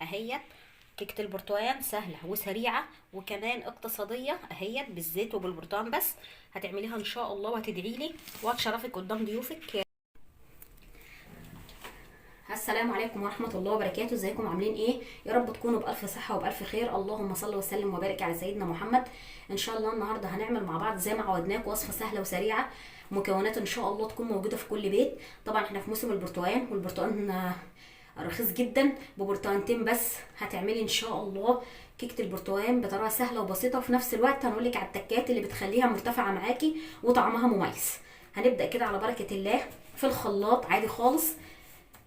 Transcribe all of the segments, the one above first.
اهيت كيكة البرتقال سهلة وسريعة وكمان اقتصادية اهيت بالزيت وبالبرتقال بس. هتعمليها ان شاء الله وهتدعي لي وهتشرفك قدام ضيوفك. السلام عليكم ورحمة الله وبركاته. ازيكم عاملين ايه؟ يا رب تكونوا بألف صحة وبألف خير. اللهم صل وسلم وبارك على سيدنا محمد. ان شاء الله النهاردة هنعمل مع بعض زي ما عودناكم وصفة سهلة وسريعة، مكونات ان شاء الله تكون موجودة في كل بيت. طبعا احنا في موسم البرتقال، والبرتقال رخيص جدا، ببرتقانتين بس هتعملي ان شاء الله كيكة البرتقال بطريقة سهلة وبسيطة، وفي نفس الوقت هنقولك على التكات اللي بتخليها مرتفعة معاكي وطعمها مميز. هنبدأ كده على بركة الله في الخلاط عادي خالص.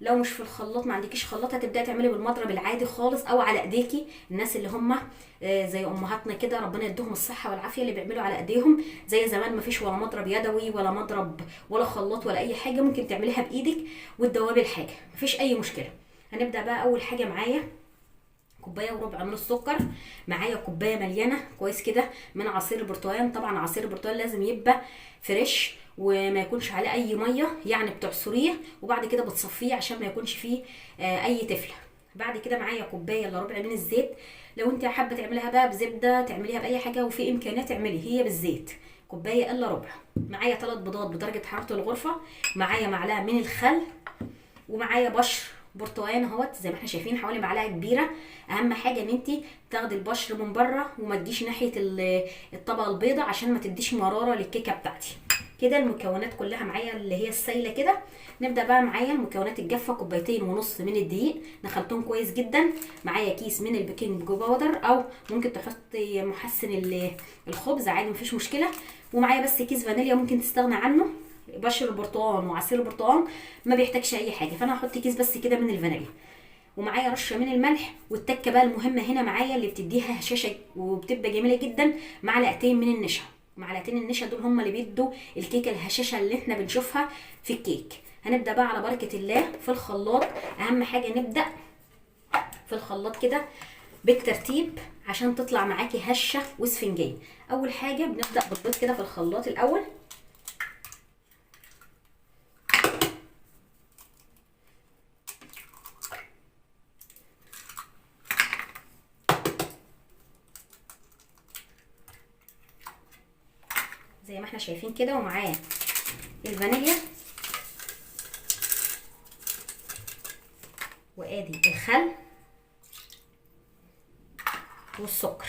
لو مش في الخلاط، ما عندكيش خلاط، هتبداي تعملي بالمضرب العادي خالص او على ايديكي. الناس اللي هم زي امهاتنا كده، ربنا يديهم الصحة والعافية، اللي بيعملوا على ايديهم زي زمان، ما فيش ولا مضرب يدوي ولا مضرب ولا خلاط ولا اي حاجة، ممكن تعمليها بايدك وتدوبي الحاجة، مفيش اي مشكلة. هنبدا بقى. اول حاجة معايا كوباية وربع من السكر، معايا كوباية مليانة كويس كده من عصير البرتقال. طبعا عصير البرتقال لازم يبقى fresh وما يكونش عليه اي مية، يعني بتعصريه وبعد كده بتصفية عشان ما يكونش فيه اي تفله. بعد كده معايا كوباية الا ربع من الزيت. لو انت حابة تعمليها بقى بزبده، تعمليها باي حاجة، وفي امكانية تعملي هي بالزيت. كوباية الا ربع. معايا 3 بيضات بدرجة حرارة الغرفة، معايا معلقه من الخل، ومعايا بشر برتقان اهوت زي ما احنا شايفين، حوالي معلقه كبيرة. اهم حاجة ان انت تاخدي البشر من بره وما تجيش ناحية الطبقة البيضاء عشان ما تديش مرارة للكيكه بتاعتي. كده المكونات كلها معايا اللي هي السايله كده. نبدا بقى. معايا المكونات الجافه، كوبايتين ونص من الدقيق نخلتهم كويس جدا، معايا كيس من ال baking powder او ممكن تحطي محسن الخبز عادي مفيش مشكلة، ومعايا بس كيس فانيليا ممكن تستغنى عنه. بشر البرتقال وعصير البرتقال ما بيحتاجش اي حاجة، فانا هحط كيس بس كده من الفانيليا، ومعايا رشه من الملح. والتكه بقى المهمة هنا معايا اللي بتديها هشاشة وبتبقى جميلة جدا، معلقتين من النشا. معلقتين النشا دول هم اللي بيدوا الكيكه الهشاشه اللي احنا بنشوفها في الكيك. هنبدا بقى على بركة الله في الخلاط. اهم حاجة نبدا في الخلاط كده بالترتيب عشان تطلع معاكي هشه واسفنجيه. اول حاجة بنبدا بالبيض كده في الخلاط الاول. زي ما احنا شايفين كده، ومعاه الفانيليا، وادي الخل والسكر.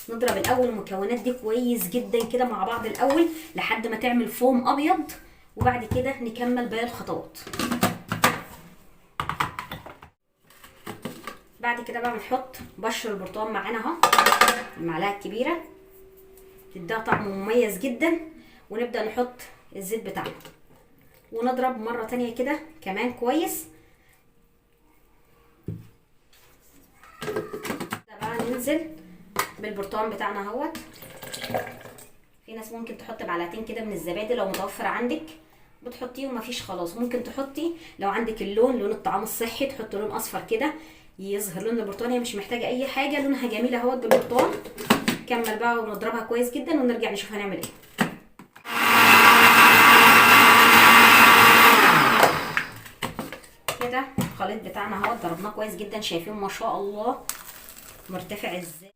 نضرب الاول المكونات دي كويس جدا كده مع بعض الاول لحد ما تعمل فوم ابيض، وبعد كده نكمل باقي الخطوات. بعد كده بقى بنحط بشر البرتقال معانا اهو، المعلقة الكبيرة تديها طعم مميز جدا. ونبدأ نحط الزيت بتاعنا ونضرب مرة تانية كده كمان كويس. بقى ننزل بالبرتقال بتاعنا اهوت. في ناس ممكن تحط معلقتين كده من الزبادي لو متوفر عندك بتحطيه، ومفيش خلاص ممكن تحطي لو عندك اللون، لون الطعام الصحي، تحطي لون اصفر كده يظهر لون البرتقال. هي مش محتاجة اي حاجة، لونها جميل اهوت بالبرتقال. كمل بقى ونضربها كويس جدا ونرجع نشوف هنعمل ايه. كده الخليط بتاعنا اهو ضربناه كويس جدا، شايفين ما شاء الله مرتفع ازاي.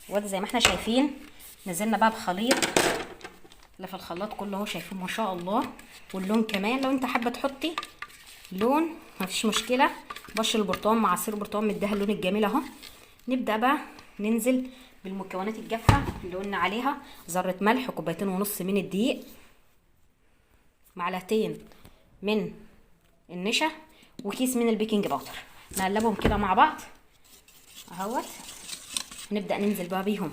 وادي زي ما احنا شايفين نزلنا بقى بخليط اللي في الخلاط كله اهو، شايفين ما شاء الله. واللون كمان لو انت حابة تحطي لون مفيش مشكلة. بشر البرتقال مع عصير البرتقال مديها اللون الجميل اهو. نبدا بقى ننزل بالمكونات الجافه اللي قلنا عليها، ذره ملح، كوبايتين ونص من الدقيق، معلقتين من النشا، وكيس من ال baking powder. نقلبهم كده مع بعض اهوت. نبدا ننزل بقى بيهم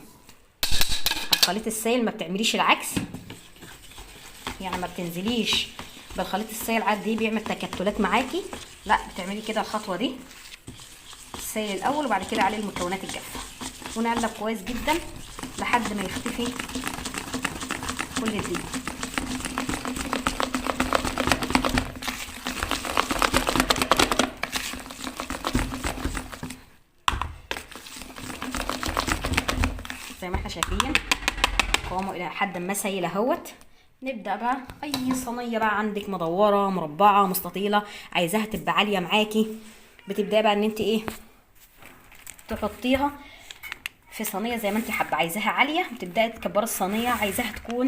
على الخليط السائل. ما بتعمليش العكس، يعني ما بتنزليش بالخليط السائل عادي بيعمل تكتلات معاكي، لا بتعملي كده الخطوة دي السائل الاول وبعد كده عليه المكونات الجافه، ونقلب كويس جدا لحد ما يختفي كل الدقيق. زي ما احنا شايفين قوامه الى حد ما سايل اهوت. نبدا بقى اي صينية بقى عندك، مدورة، مربعه، مستطيله، عايزاها تبقى عالية معاكي، بتبداي بقى ان انت ايه تحطيها في صينية زي ما انت حابة، عايزاها عالية بتبداي تكبري الصينية، عايزاها تكون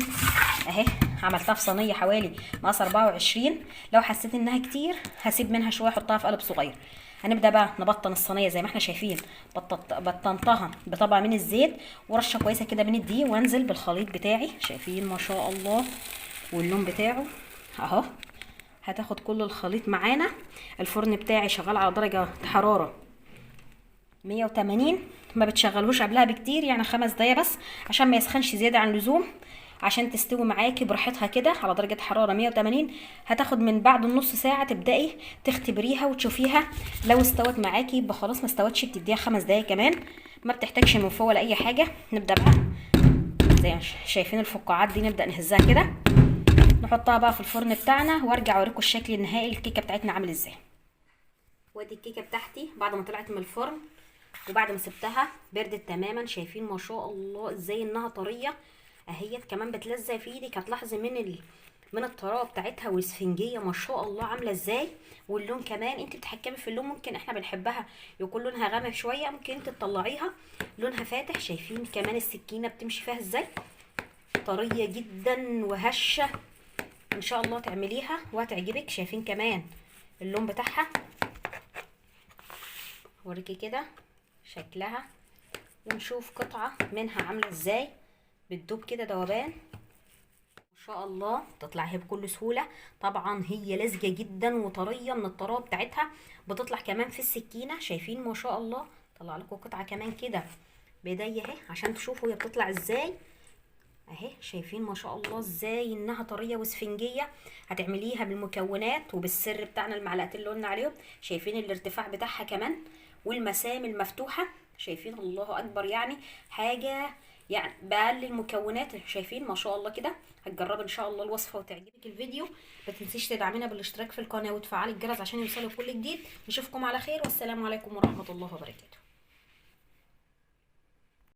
اهي عملتها في صينية حوالي مقاس 24. لو حسيت انها كتير هسيب منها شوية احطها في قالب صغير. هنبدا بقى نبطن الصينية زي ما احنا شايفين، بطنتها بطبقه من الزيت ورشه كويسة كده من الدقيق، وانزل بالخليط بتاعي. شايفين ما شاء الله واللون بتاعه اهو. هتاخد كل الخليط معانا. الفرن بتاعي شغال على درجه حرارة 180، ما بتشغلهوش قبلها بكتير، يعني 5 دقايق بس عشان ما يسخنش زيادة عن اللزوم، عشان تستوي معاكي براحتها كده على درجه حرارة 180. هتاخد من بعد النص ساعة تبداي تختبريها وتشوفيها، لو استوت معاكي يبقى خلاص، ما استوتش بتديها 5 دقايق كمان، ما بتحتاجش من فوق ولا اي حاجة. نبدا بقى زي ما شايفين الفقاعات دي نبدا نهزها كده، نحطها بقى في الفرن بتاعنا، وارجع اوريكم الشكل النهائي الكيكه بتاعتنا عامل ازاي. وادي الكيكه بتاعتي بعد ما طلعت من الفرن وبعد ما سبتها بردت تماما. شايفين ما شاء الله ازاي انها طرية اهيت، كمان بتلزق في ايدك، هتلاحظي من الطراوه بتاعتها والاسفنجيه ما شاء الله عامله ازاي. واللون كمان انت بتتحكمي في اللون، ممكن احنا بنحبها يكون لونها غامق شوية، ممكن انت تطلعيها لونها فاتح. شايفين كمان السكينة بتمشي فيها ازاي، طرية جدا وهشه. ان شاء الله تعمليها وهتعجبك. شايفين كمان اللون بتاعها، اوريكي كده شكلها، ونشوف قطعة منها عاملة ازاي، بتدوب كده ذوبان ما شاء الله، تطلع هي بكل سهولة. طبعا هي لزجة جدا وطرية من الطراوة بتاعتها، بتطلع كمان في السكينة. شايفين ما شاء الله، طلع لكم قطعة كمان كده بداية اهي عشان تشوفوا هي بتطلع ازاي اهي. شايفين ما شاء الله ازاي انها طرية واسفنجيه. هتعمليها بالمكونات وبالسر بتاعنا المعلقتين اللي قلنا عليهم. شايفين الارتفاع بتاعها كمان والمسام المفتوحة، شايفين الله اكبر، يعني حاجة يعني باقل المكونات. شايفين ما شاء الله كده. هتجربي ان شاء الله الوصفة وتعجبك الفيديو. ما تنسيش تدعمينا بالاشتراك في القناة وتفعلي الجرس عشان يوصلك كل جديد. نشوفكم على خير، والسلام عليكم ورحمة الله وبركاته.